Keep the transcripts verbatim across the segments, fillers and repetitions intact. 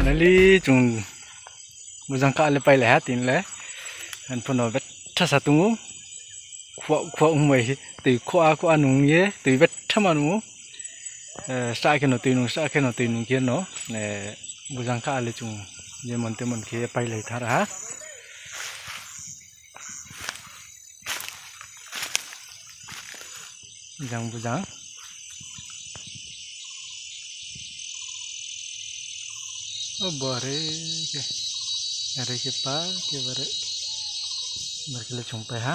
Finally, chung bujang kha le pailai ha, tini le. Ang pho no betha sa tong ou. Khua, khua ong bai, tui khua, khua nung ye, tui betha ma nung ou. Eh, sa khe no tui nung, sa khe no tui nung khe no, eh, bujang kha le chung, je mon te mon khe pailai thar ha. Jang bujang. O bo are khe. Are khe pa khe bare. Bar khe le chung pai ha.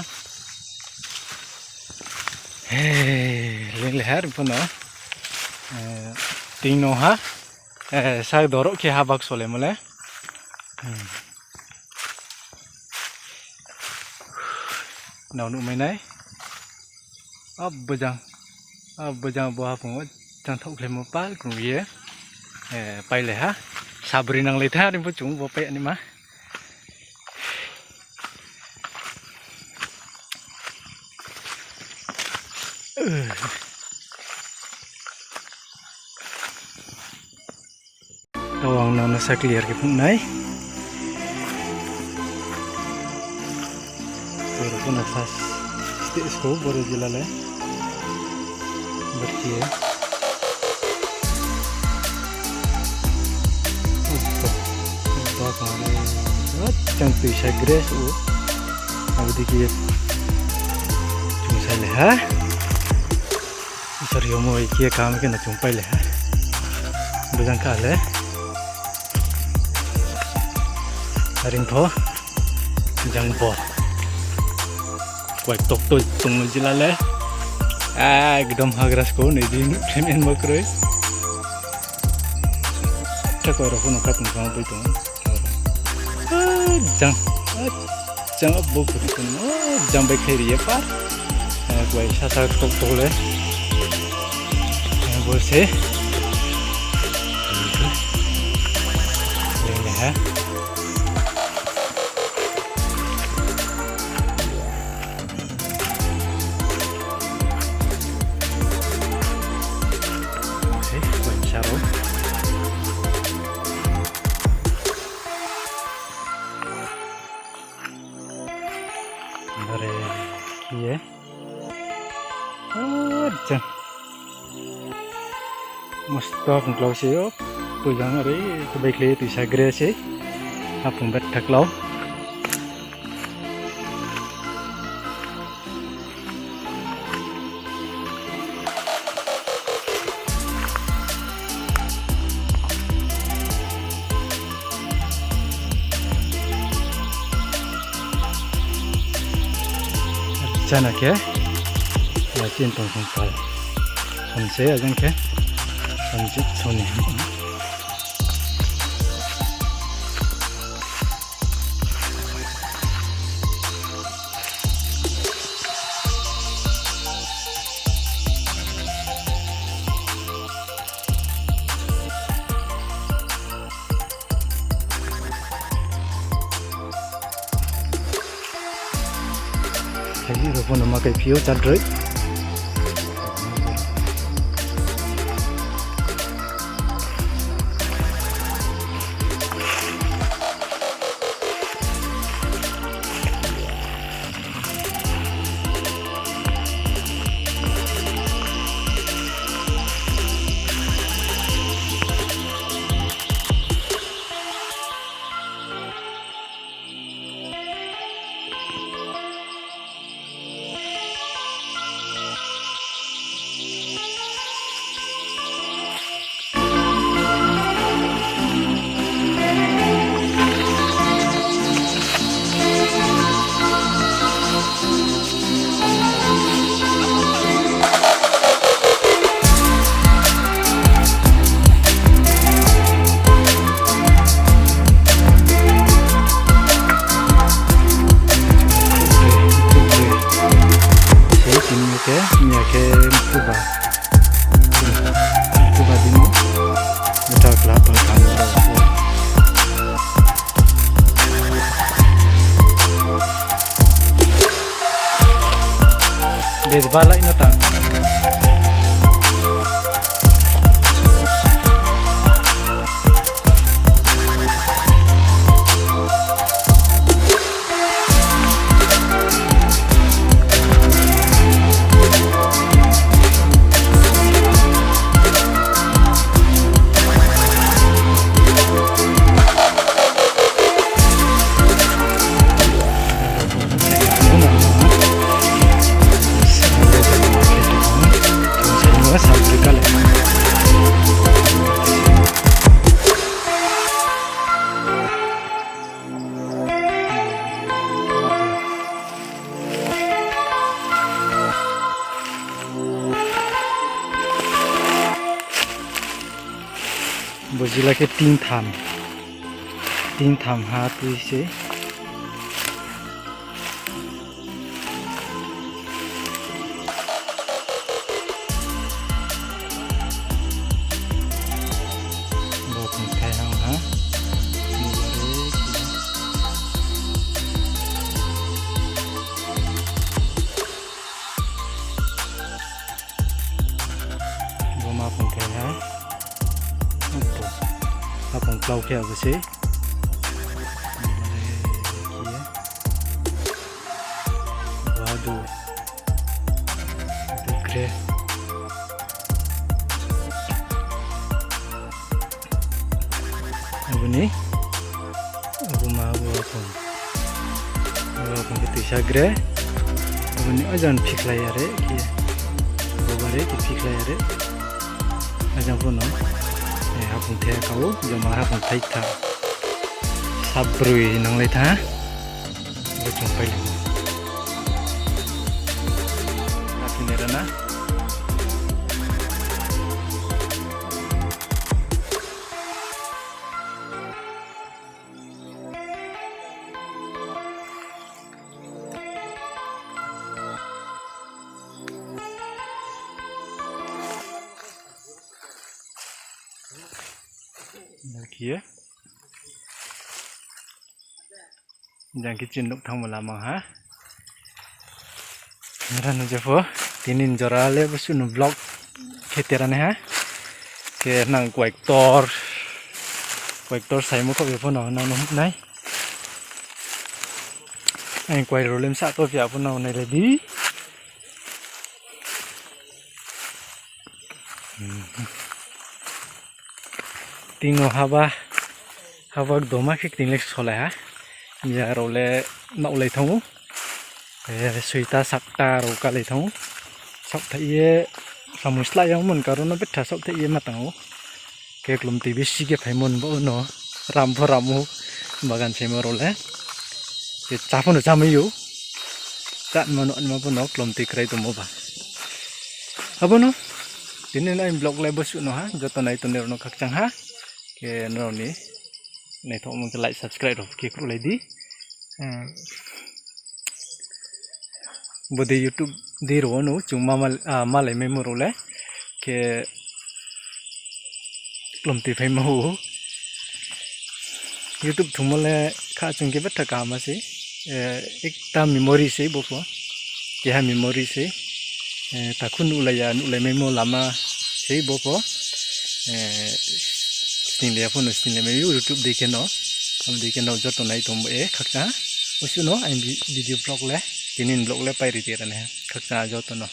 He, ling le har pho no. Eh, ting no ha. Eh, sak doro khe ha bak sole mo le. Hmm. Nao nuh mai nai. Abo jang. Abo jang bo haphung wo jang thaoh khlaimo pal krung ye. Eh, pailai ha. Sabri nanglai tha ri pho chung bo pai ni ma. Tao ang nang no sa clear khe phnuh nai. Toro pho no sa stage kho boro jila le. Berti ye. Ba kang le. Chang tuisa grass o. Abo dei khe chung sa le ha. Isor yomo bai khe kaham khe no chung pai le ha. Bujang kha le. Aring pho. Jang bo. Kuai tok to tongmo jila le. Ekdom hagra sko ni di nuh khe men bo kroi. Chakoi rao pho no kha tong tong pai tong. Ah, jang. Ah, jang abo kuri tong. Ah, jang bai khe ri ye pa. Eh, kuai sasa tok tok le. Eh, bo se. Leng le ha. Se, kuai sa rao. Bare ye. Acha. Mosto haphung klau se o. Bujang are, bai khle tuisa gre se. Haphung betha klau. Chana khe, ya chin tong song pal. Som se, ajang khe. Som se, som ni. Thaiji rao pho no ma kai phi ou chadroi. Sei tini khe, miya khe mkhuba. Mkhuba dimo. Bwtha kla tong tang rao. Bes balai no ta. Bo jila khe tingtham, tingtham ha tui se. Bo khe thai hang ha. Bo ma phung thai ha. Haphung klau khe abo se. Wadu. Dukre. Abo ni, abo ma, abo phung. Abo phung khe tuisa gre. Abo ni ojan phikhlai ya re khe. Abo bare khe phikhlai ya re. Ajang pho no. Eh, haphung thai kau, joma haphung thai tha. Sabroi nanglai tha. Bo chung pai le. Haphung nera na. Nukhiye. Jang khe chini nouh thanngmo lama ha. Nrao no jepho, tini jora le bosuh no vlog khe tera nai ha. Khe nang koyektor, koyektor saimo kho jepho no nang no nai. Ang koyek rao le msa to phi apho nang nailai di. Tini no haba, haba doma khe tini le solai ha. Miya rao le naohlai thanng ou. Eh, soita sakta rao kalai thanng ou. Saohthaih ye, samung slái yangmo ni karon no betha saohthaih ye ma tang ou. Khe klomtoi bisi khe phaimo ni baoh no, ram pho ram ou, bagan saimo rao le. Khe chá pho no chámai ou. Chámo no, anma pho no klomtoi krai tongmo ba. Abo no, tini nai vlog le bosuh no ha, joto nai tongnai rao no khakchang ha. Khe nrao ni naithohmo khe like, subscribe rao khe khruhlai di. Bodei YouTube dei rao no chung ma, ma, ah, malaimaimo rao le khe klomtoi phaimo ou. YouTube thungmo le kha chung khe betha kaham se. Eh, ekta memory se bo pho. Keha memory se. Eh, takhu nuhlai ya, nuhlaimaimo lama se bo pho. Eh, sninglai ya pho no sninglai mai ou YouTube dei khe no. Abo dei khe no joto nai tongbo e khakchang ha. Bosuh no ang vi-, video vlog le, tini ni vlog le pai ri tera nai ha. Khakchang ha joto no.